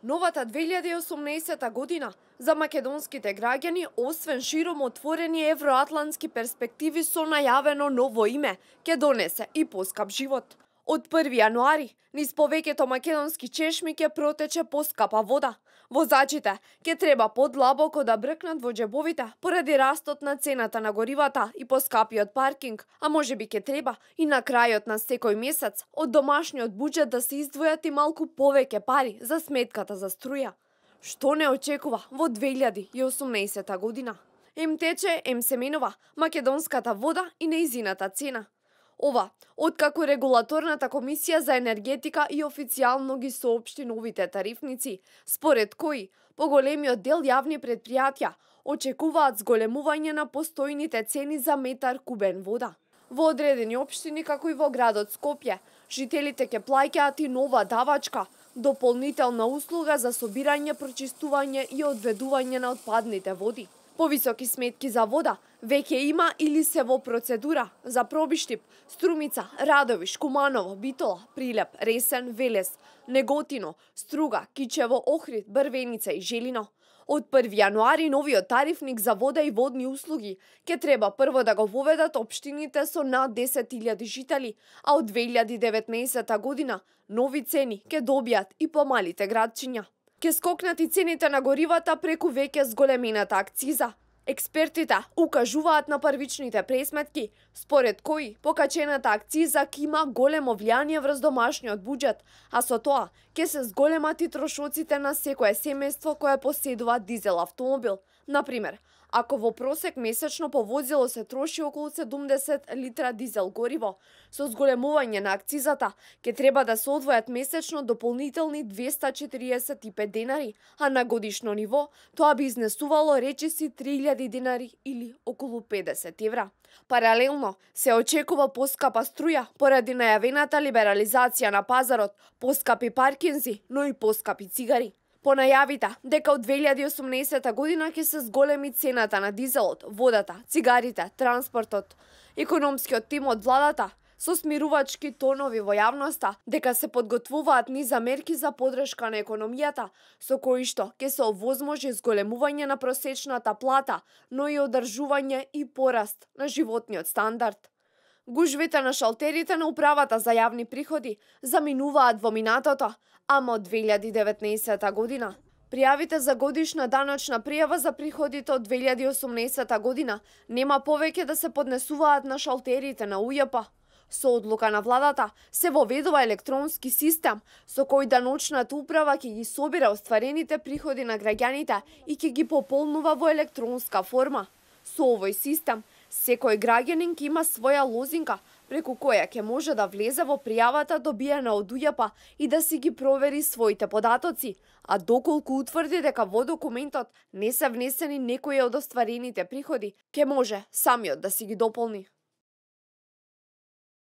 Новата 2018 година за македонските граѓани, освен широм отворени евроатлантски перспективи со најавено ново име, ќе донесе и поскап живот. Од 1 јануари, низ повеќето македонски чешми ќе протече поскапа вода. Возачите ќе треба подлабоко да бркнат во џебовите поради растот на цената на горивата и поскапиот паркинг, а можеби ќе треба и на крајот на секој месец од домашниот буџет да се издвојат и малку повеќе пари за сметката за струја. Што не очекува во 2018 година? Ем тече, ем се менува македонската вода и нејзината цена. Ова, откако Регулаторната комисија за енергетика и официјално ги соопшти новите тарифници, според кои поголемиот дел јавни предпријатија очекуваат зголемување на постојните цени за метар кубен вода. Во одредени општини, како и во градот Скопје, жителите ќе плаќаат и нова давачка, дополнителна услуга за собирање, прочистување и одведување на отпадните води. Повисоки сметки за вода веќе има или се во процедура за Пробиштип, Струмица, Радовиш, Куманово, Битола, Прилеп, Ресен, Велес, Неготино, Струга, Кичево, Охрид, Брвеница и Желино. Од 1 јануари новиот тарифник за вода и водни услуги ќе треба прво да го воведат општините со над 10.000 жители, а од 2019 година нови цени ќе добијат и помалите градчиња. Ке скокнат и цените на горивата преку веќе зголемената акциза. Експертите укажуваат на првичните пресметки, според кои покачената акциза ќе има големо влијание врз домашниот буџет, а со тоа ќе се зголемат и трошоците на секое семејство кое поседува дизел автомобил. Например, ако во просек месечно по возило се троши околу 70 литра дизел гориво, со зголемување на акцизата ќе треба да се одвојат месечно дополнителни 245 денари, а на годишно ниво тоа би изнесувало речиси 3000 денари или околу 50 евра. Паралелно се очекува поскапа струја поради најавената либерализација на пазарот, поскапи паркинзи, но и поскапи цигари. По најавите дека од 2018 година ќе се зголеми цената на дизелот, водата, цигарите, транспортот, економскиот тим од владата со смирувачки тонови во јавноста дека се подготвуваат низа мерки за поддршка на економијата, со кои што ќе се овозможи зголемување на просечната плата, но и одржување и пораст на животниот стандард. Гужвите на шалтерите на управата за јавни приходи заминуваат во минатото, ама од 2019 година. Пријавите за годишна даночна пријава за приходите од 2018 година нема повеќе да се поднесуваат на шалтерите на УЈП. Со одлука на владата се воведува електронски систем со кој даночната управа ќе ги собира остварените приходи на граѓаните и ќе ги пополнува во електронска форма. Со овој систем секој граѓанин ќе има своја лозинка преку која ќе може да влезе во пријавата добиена од УЈП и да си ги провери своите податоци, а доколку утврди дека во документот не се внесени некои од остварените приходи, ќе може самиот да си ги дополни.